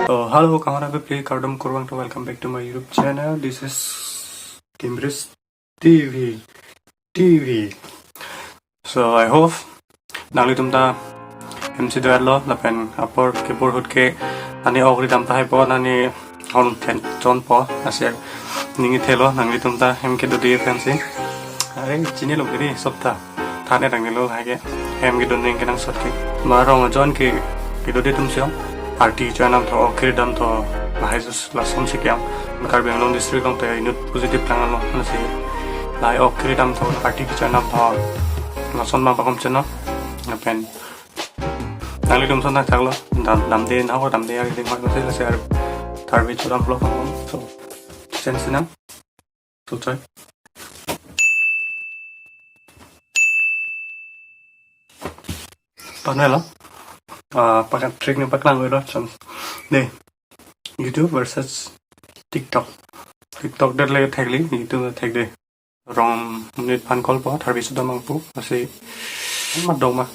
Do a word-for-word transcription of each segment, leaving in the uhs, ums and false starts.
So, hello, kamara bepli kardom kurvangthu, welcome back to my YouTube channel. This is Timris T V, T V. So, I hope nanglitum ta hem si do-etlo, lapen apor kepor ahut ke nani ok ridam tahai po, nani hon then chonpo, lasi ning ithelo, nanglitum ta hem kedo dei aphan si. Are, chinilo kiri, sob ta than-et nangnelo, hai ke hem kedo ning kenangsot ke. Ma rong ajon ke kedo dei atum si ong. Party choi damtha, ok kiri damtha, lahai jus lason si ke-ong. Karbi Anglong district along te inut positive tang along, lasi lahai ok kiri damtha, party choi damtha, lason ma pakom cheno. Lapen nanglitum ason thakthaklo, dam, damde, nahok damde, ari ding hoi masi, lasi ar tharve chodam vlog along. So, chen sinang. So, choi. Panelo. Ah, pakan trick ni paklang welo cham. Dei. YouTube versus TikTok. TikTok det le thekli, YouTube thek dei. Rong minute phan call po, tharve chodam nangpo, lasi mat dong ma.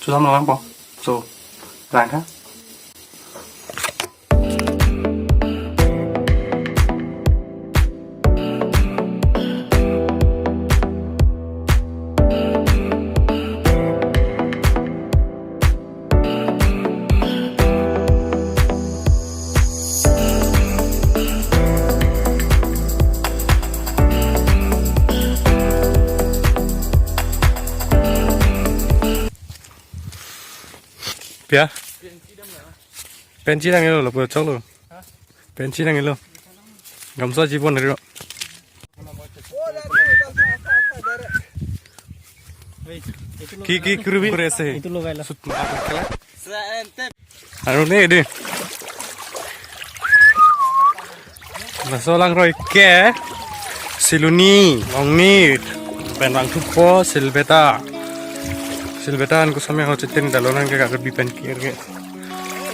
Chodam nangpo. So, lang tha. Pia? Pensi nangilo, lapu choklo. Pensi nangilo. Gamsa chipon ri. Ki, ki, kurbi, kure ase. Itu lo gaila. Sut, ma, kela. Aru ne, dei. Laso langroi ke Siluni, Longnit, pen vangthupo Silbeta. Silbeta an kusome ho chitin dalo nang ke Karbi pen kir ke.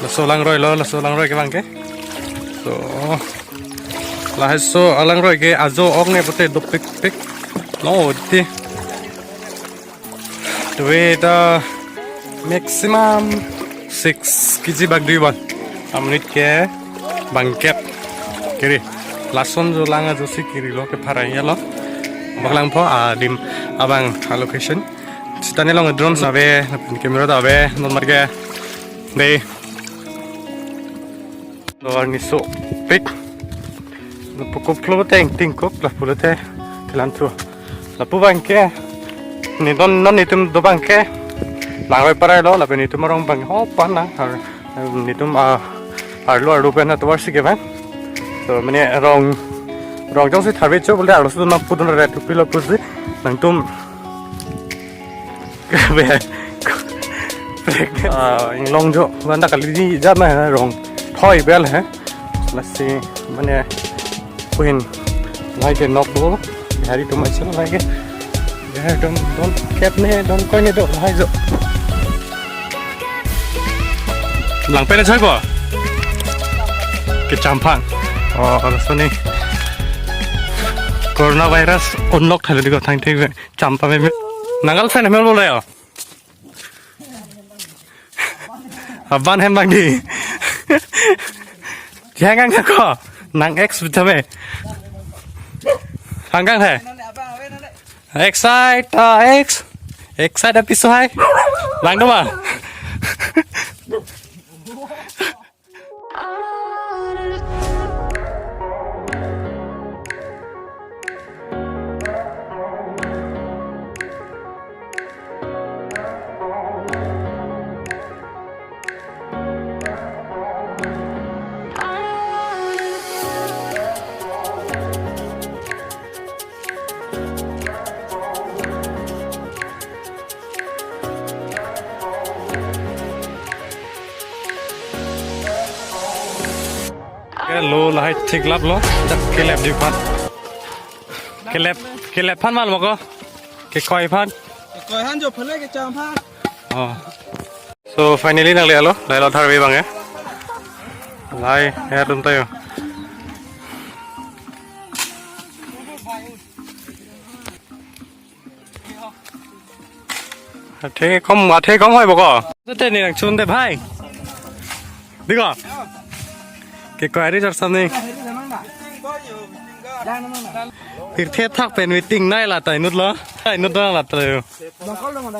Laso langroi lo, laso langroi ke bang ke. So, lahai so alangroi ke ajo ok ne pote dopikpik. No, ti. Weight, uh, maximum six K G bak dui bon. Amonit ke bangkep. Kiri. Lason jo lang ajo si kiri lo, kepharai lo. Bak langpo adim abang a location. Sitani along drone ave, camera ta ave, non mar ke. Dei. Lo arni sopik. Lapu koplo teng tingkok, lapu lote kelang thu. Lapu bang ke. Ne don non netum do bang ke. Langroi parai lo, lapen netum arong bang ho pan na. Ar, netum a, arlo arlo pen atovar si ke bang. So, mane rong, rong jongsi tharve cho pulote arloso ma pudun re thupi lo pusi. Nangtum Be. Ah, inglong jo. Banda kali di jam hai rong. Thoi bel hai. Lasi mane puhin lahai ke nok do. Hari tu mai chalo lahai ke. Be don don kep ne don koi ne do lahai jo. Lang pen chai ko. Kechampang. Oh, alasoni. Coronavirus unlock halo diko thang thik. Champa me, me. Nangal fan me lo le yo. Aban hem bang di. Jangan ka ko. Nang X betul me. Hanggang he. Excite, uh, X. Excite apiso hai. Lang do ma. Hai, thik lap lo, dak kelep di aphan. Kelep, kelep aphan mal moko. Kekoi aphan. Kekoi aphan jo phalai kecham aphan. Oh. So finally nangle-lo, lahelo tharve abang ya. Lahai, ya tum tayo. Athe kom, athe kom hoi boko. Tete ni nang chun de bhai. Diko. Kekoi ari char samni. Pirthe thak pen waiting nai la ta inut lo. Ta inut dang la ta yo.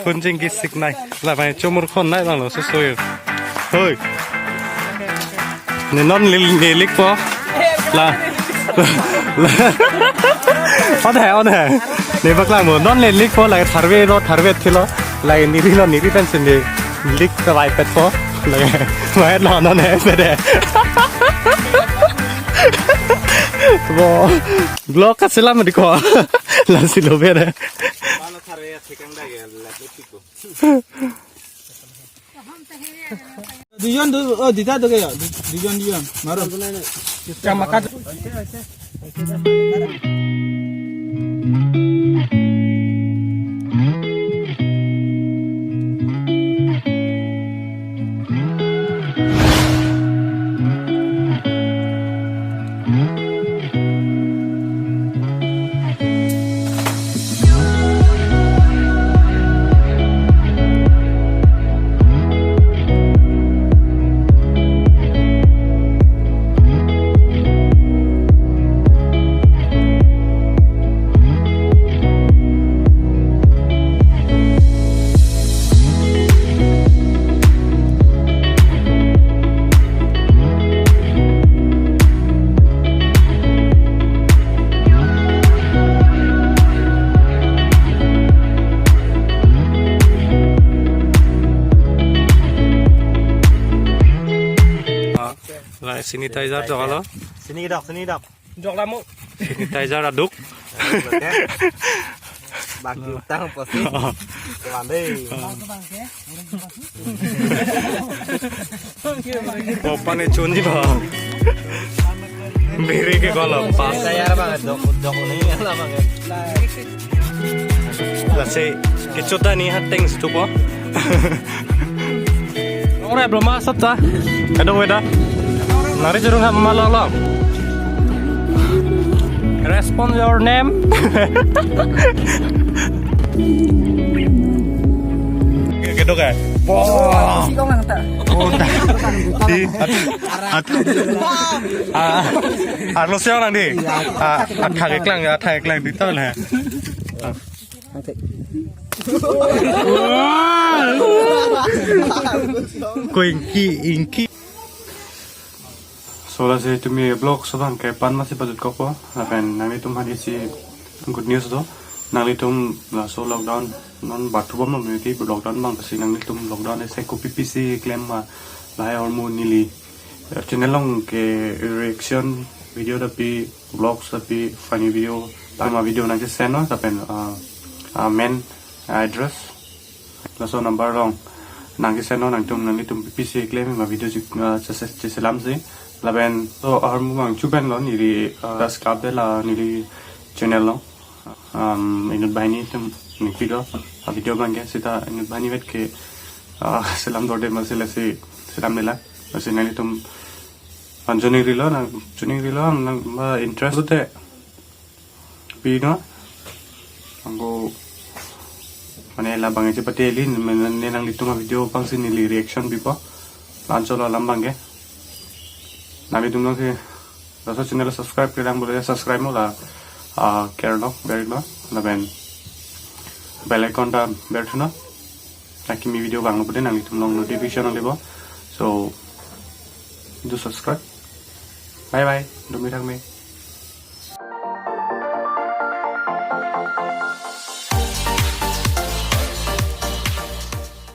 Phone chingki sik nai. La pai chomur khon nai bang lo so so yo. Hoi. Ne non li, ne likpo. La. La. On hai, on hai. Ne paklang mo. Non ne likpo, lake tharve lo, tharve thilo. Lake niri lo, niri pensi ne lik ta vai petpo. Lake vai lo, non hai pede. Bo. Vlog kaselam diko. Lasi lo pede. Mano tharve ya thekang da ya, lak lo tiko. Duijon du, oh, dita do kayo. Du-, duijon, duijon. Maro. Chamakat. Lai sanitizer jok alo. Sini dok, sini dok. Jok lamo. Sanitizer aduk. Baki utang pasti. Kemana? Opan e chun di ba. Biri ke kolam pas. Saya bang, dok, dok ini lah bang. Lasi, kechut ta ni hat teng stupo. Ore bro ma sat ta. Kadung weda. Nari jurung ha ma lo lo. Respond your name. Kadung eh. Wah. Si kong lang ta. Oh, ta. Di. At, at, ah, arlo siang lang di. Ah, athak eklang, athak eklang di tol ha. Ko ingki, ingki. So lasi tumi vlog so abang ke pan masi pajut kokpo. Lapen nanglitum hadi si good news do. Nanglitum laso lockdown non bathu bom lo meti lockdown abang, lasi nanglitum lockdown ese kopi pisi klem ma lahai ahormu neli channel along ke reaction video ta pi, vlogs ta pi, funny video, tama video nangkesend non, lapen, ah, ah, main address laso number along nangkesend non, nangtum, nanglitum pisi klem ma video chik, ah, chese-, cheselam si. Lapen so ahormu abang chuben lo neli, ah, subscribe de la neli channel along. Um, inut banghini atum ningpi do, ah, video abang ke sita inut banghini vet ke, ah, selam dorde masi lasi selam nela. Lasi nanglitum, ah, joining rilo, nang joining rilo, nang ma interest te pi non. Angko mane la abang chepate li, mane nanglitum a video abang si neli reaction pipo. Laso alam abang ke. Nanglitum nang ke laso channel subscribe ke lang bole subscribe mo la, ah, care lo, very lo. Lapen bell icon ta ber thu non. Taki kimi video vanglo pute nanglitum along notification nanglibo. So, do subscribe. Bye bye. Dumi thak me.